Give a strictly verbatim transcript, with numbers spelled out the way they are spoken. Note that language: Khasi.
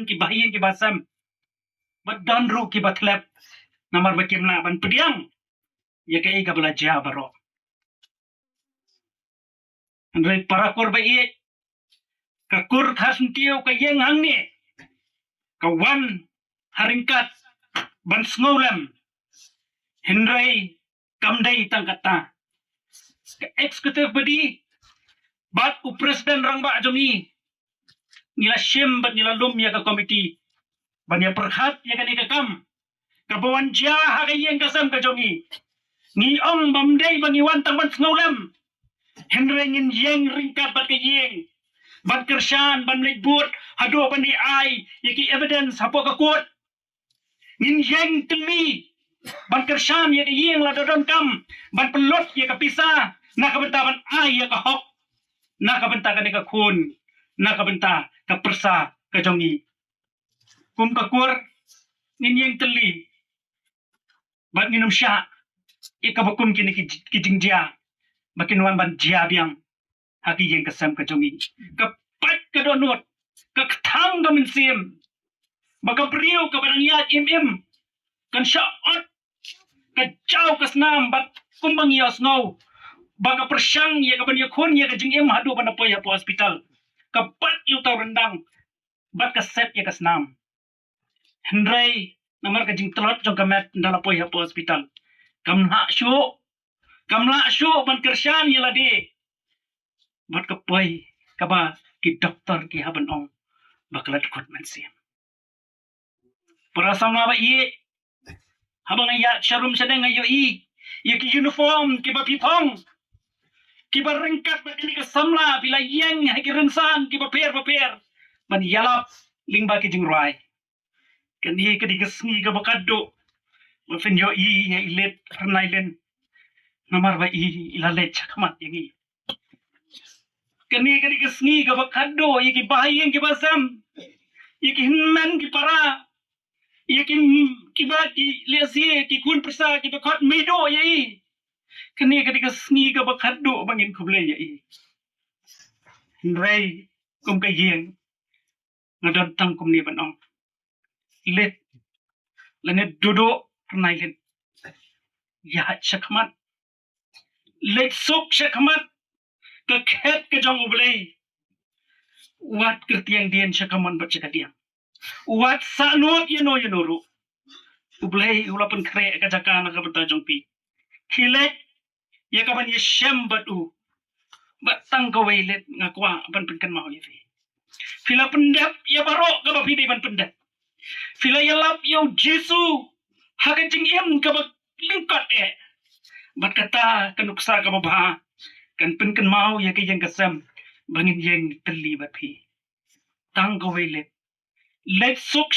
ki bahaïing ki basem, bad don ruh ki bathlep, namar ba kim lah ban pdiang ïa kaei kaba la jia baroh. Hynrei para kur ba ïeit, ka kur Kharsyntiu ka ïeng hangne, ka wan ha ryngkat ban sngewlem. Hynrei kam dei tang kata. Ka executive body bad u president rangbah jong ngi, ngi la shim bad ngi la lum ïa ka komiti ban ïa pyrkhat ïa kane ka kam kaba wan jia ha ka ïing ka sem ka jong ngi. Ngi ong ba ym dei ba ngi wan tang ban sngewlem, hynrei ngin ïeng ryngkat bad ka ïing ban kyrshan, ban leit bud haduh ban ïa ai ïa ki evidence hapoh ka court. Ngin ïeng tylli ban kyrshan ïa ka ïing lada donkam, ban pynlut ïa ka pisa na ka bynta ban ai ïa ka hok na ka bynta kane ka khun, na ka bynta ka pyrsa ka jong ngi. Kum ka kur ngin ïeng tylli bad ngin ym shah ïa kaba kum kine ki, ki jingjia ba kin wan ban jia biang ha ka ïing ka sem ka jong ngi. Ka pait ka dohnud, ka kthang ka mynsiem, ba ka briew kaba dang ïaid im im kan shah ot, ka jaw ka snam, bad kumba ngi ïohsngew ba ka pyrshang ïa ka ban ïakhun ïa ka jingim haduh ban da poi hapoh hospital. Ka pait ïa uta u ryndang bad ka set ïa ka snam. Hynrei namar ka jingtlot jong ka met ynda la poi hapoh hospital, kam lah shuh, kam lah shuh ban kyrshan ïa lade bad ka poi kaba ki doktor ki hap ban ong ba ka la dkut mynsiem. Para samla ba ïeit, haba nga ïaid sharum shaneng nga ïohi ïa ki uniform kiba phi phong, kiba ryngkat bad kine ki samla phi la ïeng ha ki rynsan kiba pher ba pher ban ïalap lyngba ki jingrwai. Kane ka dei ka sngi kaba khatduh ba phin ïohi ïa i Lit Rynailen, namar ba i, i la leit shakhmat ïa ngi. Kane ka dei ka sngi kaba khatduh ïa ki bahaïing ki basem, ïa ki hynmen ki para, ïa ki, kiba ki lehse ki khun pyrsa kiba khot meiduh ïa i. Kane ka dei ka sngi kaba khatduh ba ngin khublei ïa i. Hynrei kum ka ïing nga don tang kumne ban ong, Lit, lane Duduh Rynailen, ïaid shakhmat, leit suk shakhmat ka khet ka jong U Blei. Wat kyrtiang dien sha kamon bad sha kadiang, wat sahnud ïano ïano ruh. U Blei u la pynkhreh ka jaka na ka bynta jong phi. Khie leit ïa ka ban ïashem bad u. Bad tang kawei Lit nga kwah ban pynkynmaw ïa phi. Phi la pyndep ïa baroh kaba phi dei ban pyndep. Phi la ïalap ïa U Jisu ha ka jingim kaba lyngkot eh. Bad kata ka nuksa kaba bha kan pynkynmaw ïa ka ïing ka sem ba ngin ïeng tylli bad phi. Tang kawei Lit, leit suk